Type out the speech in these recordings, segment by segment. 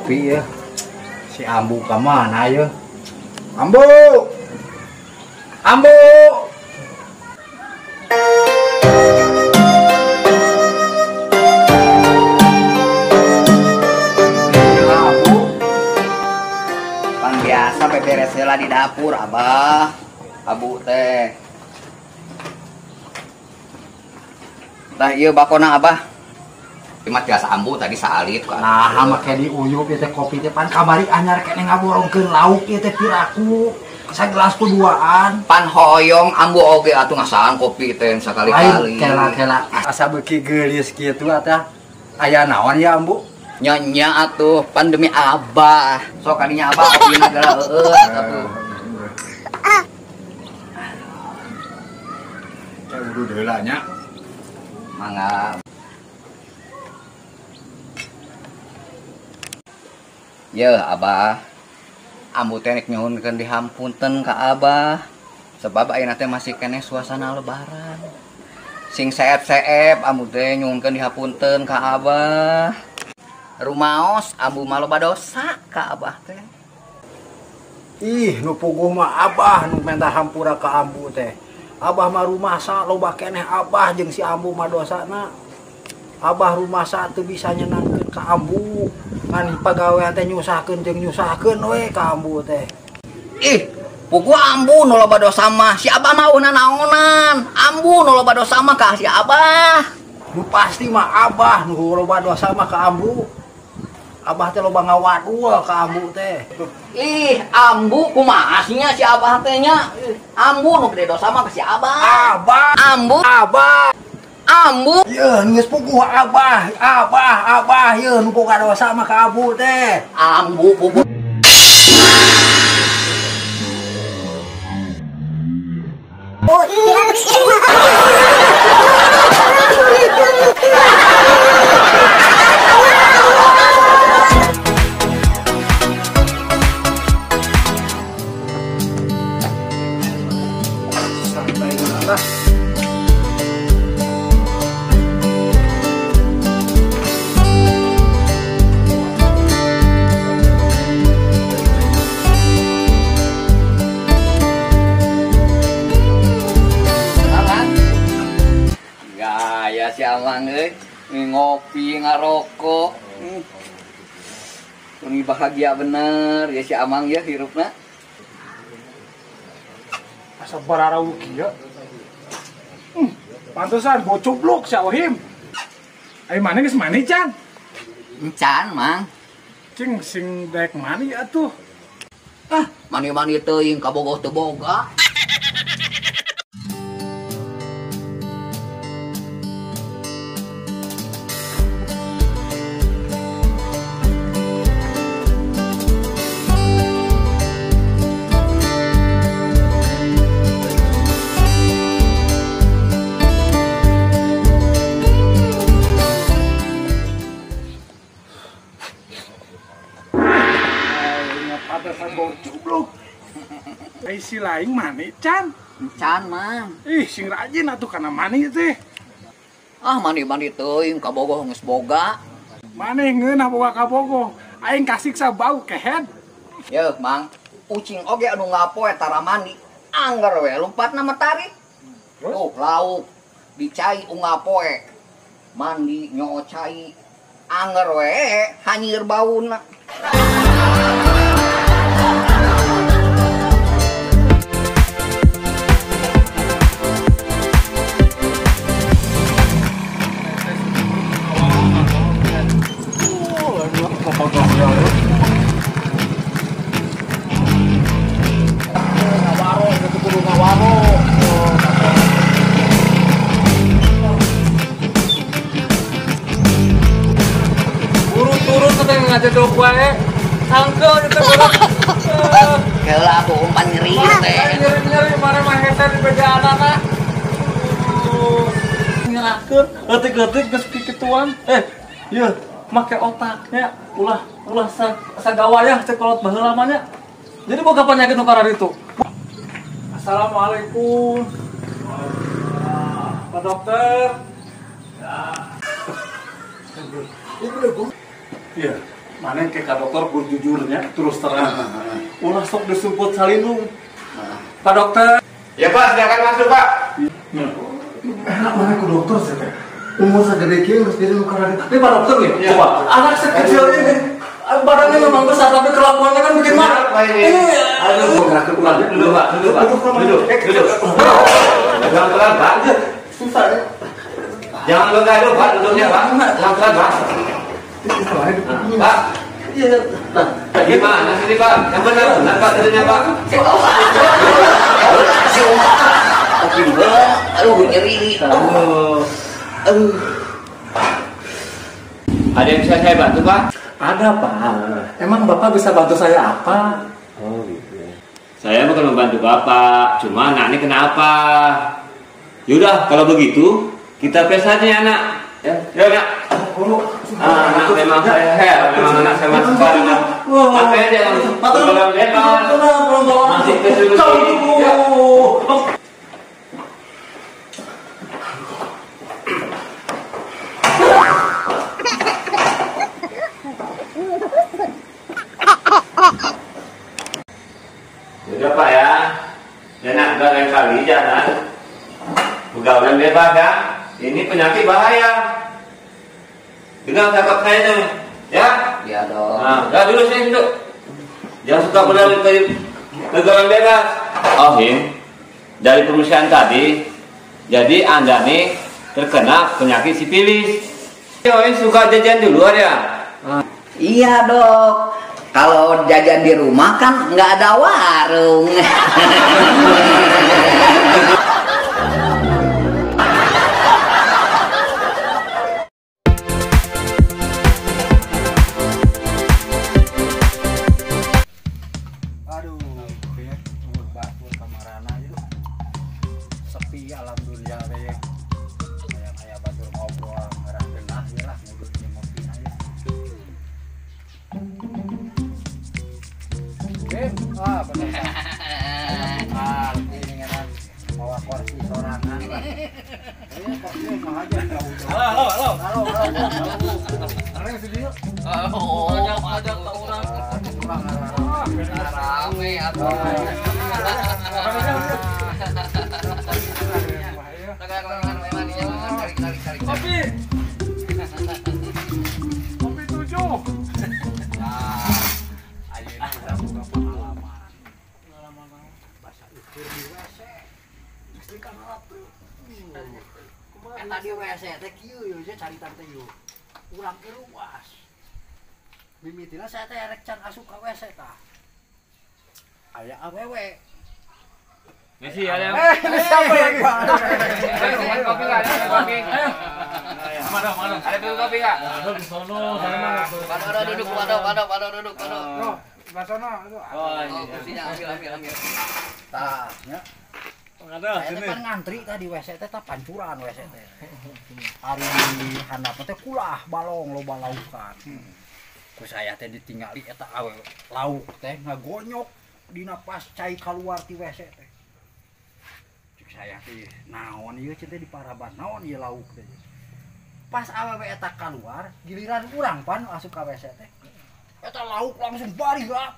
Ngopi ya. Si Ambu ka mana ya? Ambu! Ambu! Ambu. Pan biasa beberes heula di dapur, Abah. Abu teh. Tah ieu bakona Abah. Cuma tiasa ambu tadi saalit kan. Nah, make diuyup ieu teh kopi teh pan kamari anyar keneh ngaborongkeun lauk ieu teh piraku. Sagelas ku duaan. Pan hoyong ambu oge atuh ngasaan kopi teh sakali-kali. Kela-kela asa beuki geulis kitu atuh. Aya naon ya ambu? Nya nya atuh pan demi Abah. Sok kadinya Abah kopina geura heueuh atuh. Teh uduh heula nya. Mangga. Ye Abah, ambu teh rek nyuhunkeun dihampunten ka Abah. Sebab ayeuna teh masih keneh suasana lebaran. Sing seep-seep ambu teh nyuhunkeun dihapunten ka Abah. Rumaos ambu mah loba dosa ka Abah teh. Ih, nu puguh mah Abah nu minta hampura ka ambu teh. Abah mah rumasa loba keneh Abah jeung si ambu mah dosana. Abah rumasa teu bisa nyenangkeun ka ambu. Ngan pagawean teh nyusahkeun jeung nyusahkeun we ka ambu teh. Ih, puguh ambu nu loba dosa mah si Abah mah eueuh naonan. Ambu nu loba dosa mah ka si Abah. Nu pasti mah Abah nu loba dosa mah ka ambu. Abah teh loba ngawadul ka ambu teh. Ih, ambu kumaha nya si Abah teh nya? Ambu nu gede dosa mah ka si Abah. Abah, ambu, Abah. Ambu. Yeuh, geus puguh Abah, Abah, Abah, yeuh nu boga dosa mah ka ambu teh. Ambu puguh. Oh iya. Santai lah. Si Amang euy, ngopi ngarokok. Ini bahagia bener ya si Amang ya hirupna. Asa bararau kieu. Pantesan bocubluk si Ohim. Ai maneh geus mani can? Encan, Mang. Cing sing daek mani atuh. Ah, mani-mani teuing kabogoh teu boga. Ai si lain mani can? Can, Mang. Ih, sing rajin atuh kana mani teh. Ah, mani-mani teuing kabogoh geus boga. Maneh ngeunah boga kabogoh. Aing kasiksa bau kehed. Yeuh, Mang. Ucing oge anu ngapoe tara mandi. Angger we lompatna mah tarik. Tuh, lauk dicai ungapoe. Mandi nyoo cai. Angger we hanyir bauna. Ngajadok wae sangkeul itu geura. Heula aku umpan nyeri teh. Nyeri-nyeri mare mah hese di bejaanana. Nyerakeun leutik-leutik geus kikituan. Ieu make otaknya ulah ulah sagawayah cek kolot baheula mah nya. Jadi boga penyakit nu kararitu. Assalamualaikum. Pak dokter. Ya. Iya. Mana ke ka dokter gue jujurnya terus terang. Ulah sok disebut salindung. Pak dokter. Ya Pak, silakan masuk Pak. Enak mana ke dokter sih teh. Umur segede kieu geus jadi nu karena. Ini Pak dokter nih. Ya. Coba anak sekecil ini badannya memang besar tapi kelakuannya kan bikin marah. Ini aduh gerakan ulangnya duduk Pak, duduk Pak. Duduk. Duduk. Pelan-pelan Pak. Susah ya. Jangan bergaduh Pak, duduknya Pak. Pelan-pelan Pak. Pak. Iya. Gimana sini Pak? Yang benar, benar Pak tidurnya Pak. Aduh, nyeri. Aduh. Ada yang bisa saya bantu Pak? Ada Pak. Emang Bapak bisa bantu saya apa? Oh gitu. Saya bukan membantu Bapak, cuma anak ini kenapa? Yaudah, kalau begitu kita tes aja ya anak. Ya, ya nak. Anak memang saya, memang anak saya masih baru. Apa aja kalau bebas. Masih tes dulu. Udah Pak ya, ya nak, udah lain kali jangan pergaulan bebas ya. Ini penyakit bahaya. Dengar cakap saya tuh, ya? Iya dong. Nah, udah dulu sini duduk. Jangan suka pergaulan bebas. Oh Him, dari pemeriksaan tadi, jadi Anda nih terkena penyakit sipilis. Yo, suka jajan di luar ya? Iya dok. Kalau jajan di rumah kan nggak ada warung. Aduh, ya, batur kamarana yuk. Sepi alhamdulillah we. Aya-aya batur ngobrol ngarah genah ya lah ngudut ngopi aja. Ah, bener. Ah, ini ngeran bawa kursi sorangan lah. Ini kursi mah aja jauh. Halo, halo. Halo, halo. Areng sini yuk. Oh, ajak ke urang. Rame atuh. Kopi. Kopi 7. Nah, ayeuna urang boga pengalaman. Bahasa ukur di WC. Geus kan ratu. Eta di WC teh kieu yeuh carita teh yeuh. Urang ke ruas. Mimitina saya teh rek can asup ka WC tah. Aya awewe. Misi ada. Siapa lagi? Kopi enggak? Ada kopi. Ayo. Mana mana. Ada kopi enggak? Ada di sono, sana. Pado duduk, pado, pado, pado duduk, pado. Oh, sebelah sono itu. Oh, iya. Kursinya ambil, ambil, ambil. Tah, nya. Ada sini. Saya ngantri tadi WC teh tah pancuran WC teh. Ari handap teh kulah balong loba laukan. Ku saya teh ditingali eta awe lauk teh ngagonyok dina pas cai kaluar ti WC teh. Cek saya teh naon ieu teh di paraban naon ieu lauk teh. Pas awewe eta kaluar, giliran urang pan asup ka WC teh. Eta lauk langsung bari gap.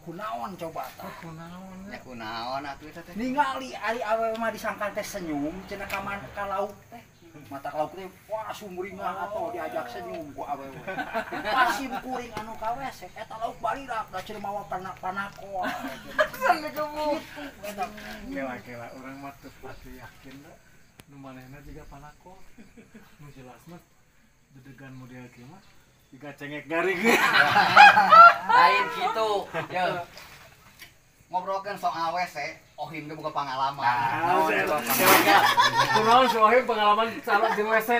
Kunaon coba tah? Kunaon. Ya kunaon atuh eta teh. Ningali ari awewe mah disangka teh senyum cenah ka ka lauk teh. Mata lauk teh wah sumringah atuh diajak senyum ku awewe. Pas sim kuring anu ka WC eta lauk barirak da cenah mawa panakol. Sampai gebuk. Kela-kela urang mah teu pati yakin da. Nu manehna jiga panakol. Nu jelas mah dedegan model kieu mah jiga cengek garing. Lain gitu. Ya. Ngobrolkeun soal WC, Ohim ge boga pengalaman. Kunaon si Ohim pengalaman salah di WC?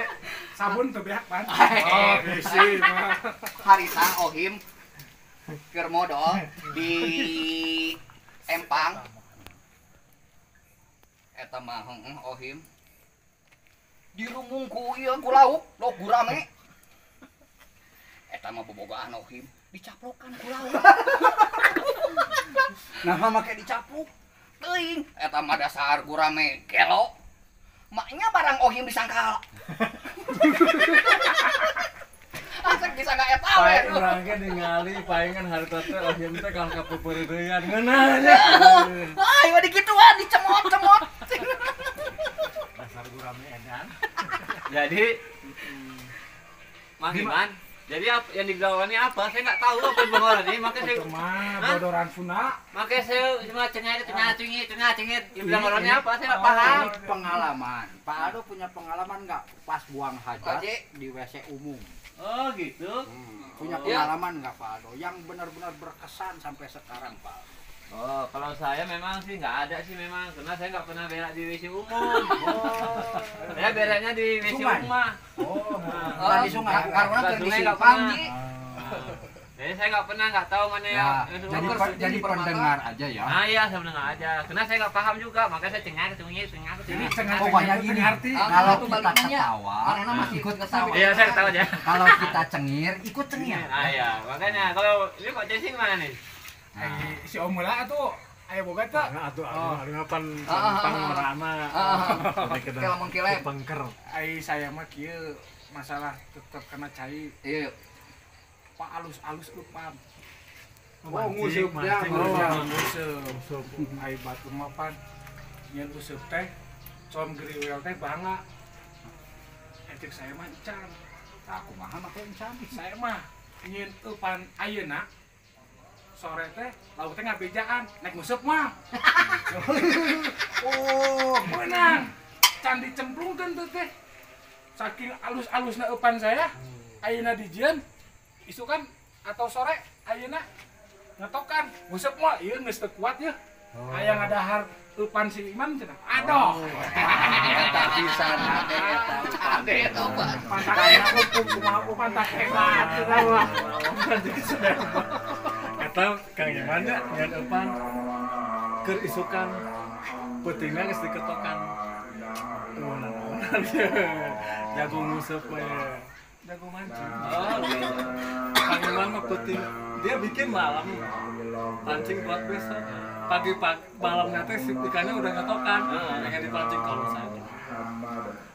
Sabun teu beak pan. Oh, bisi mah. Harita Ohim keur modol di Empang. Eta mah heueuh Ohim. Dirumung ku ieu ku lauk, lauk gurame. Eta mah bobogaan Ohim dicaplokan ku lauk. Nah, make dicaplok. Teuing, eta mah dasar gurame gelo. Maknya barang Ohim disangkal. Asa Bisa enggak eta we. Urang ge ningali palingan harita teh ohyeun teh kalau ka peupeureuyan ngeunah nya. Ah, ieu dikituan dicemot-cemot. Dasar gurame edan. Jadi Mang Iman, jadi apa yang dibilang ini apa? Saya nggak tahu apa yang dibilang ini, makanya saya bodoran funa. Makanya saya cuma cengit. Yang bilang orangnya apa? Saya nggak paham. Ini pengalaman. Pak Aldo punya pengalaman nggak pas buang hajat di WC umum? Oh gitu. Punya pengalaman nggak Pak Aldo? Yang benar-benar berkesan sampai sekarang Pak Aldo. Oh, kalau saya memang sih nggak ada sih memang, karena saya nggak pernah berak di WC umum. Oh. Saya beraknya di WC rumah. Oh, nah, di sungai. Karena di simpang, Ji. Jadi saya nggak pernah, nggak tahu mana yang jadi pendengar aja ya. Nah iya, saya pendengar aja. Karena saya nggak paham juga, makanya saya cengah, cengih. Pokoknya gini, kalau kita ketawa, ikut ketawa. Iya, saya ketawa aja. Kalau kita cengir, ikut cengir. Nah iya, makanya kalau ini kok cacing mana nih? Si Om heula atuh aya boga teh. Atuh anu pan pangorana. Lamun kilep. Pengker. Ai saya mah kieu masalah tetep kena cai. Iya. Pak alus-alus eupan. Oh nguseup ya. Nguseup. Ai batur mah pan nyeun useup teh com geriwel teh bangga. Cek saya mah encan. Tah kumaha make encan? Saya mah nyeun eupan ayeuna sore teh lauk teh ngabejaan naik nguseup mah. Oh, menang. Can dicemplungkeun teh teh. Saking alus-alusna eupan saya, ayeuna dijieun isukan atau sore ayeuna ngetokan nguseup mah ieu geus teu kuat yeuh. Aya ngadahar eupan si Iman cenah. Aduh. Eta pisan ade eta. Ade eta obat. Pantak kumaha eupan tak hebat cenah mah. Eta Kang Iman nya ngan eupan keur isukan peutingna geus diketokan. Jago nguseup we. Jago mancing. Oh, gitu. Kang Iman mah peuting dia bikin malam pancing buat besok. Pagi-pagi malamnya teh si ikannya udah ngetokan, pengen dipancing. Kalau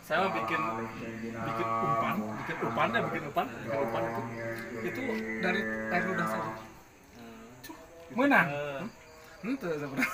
saya mah bikin umpan itu dari air ludah saja. Menang. Henteu sebenarnya.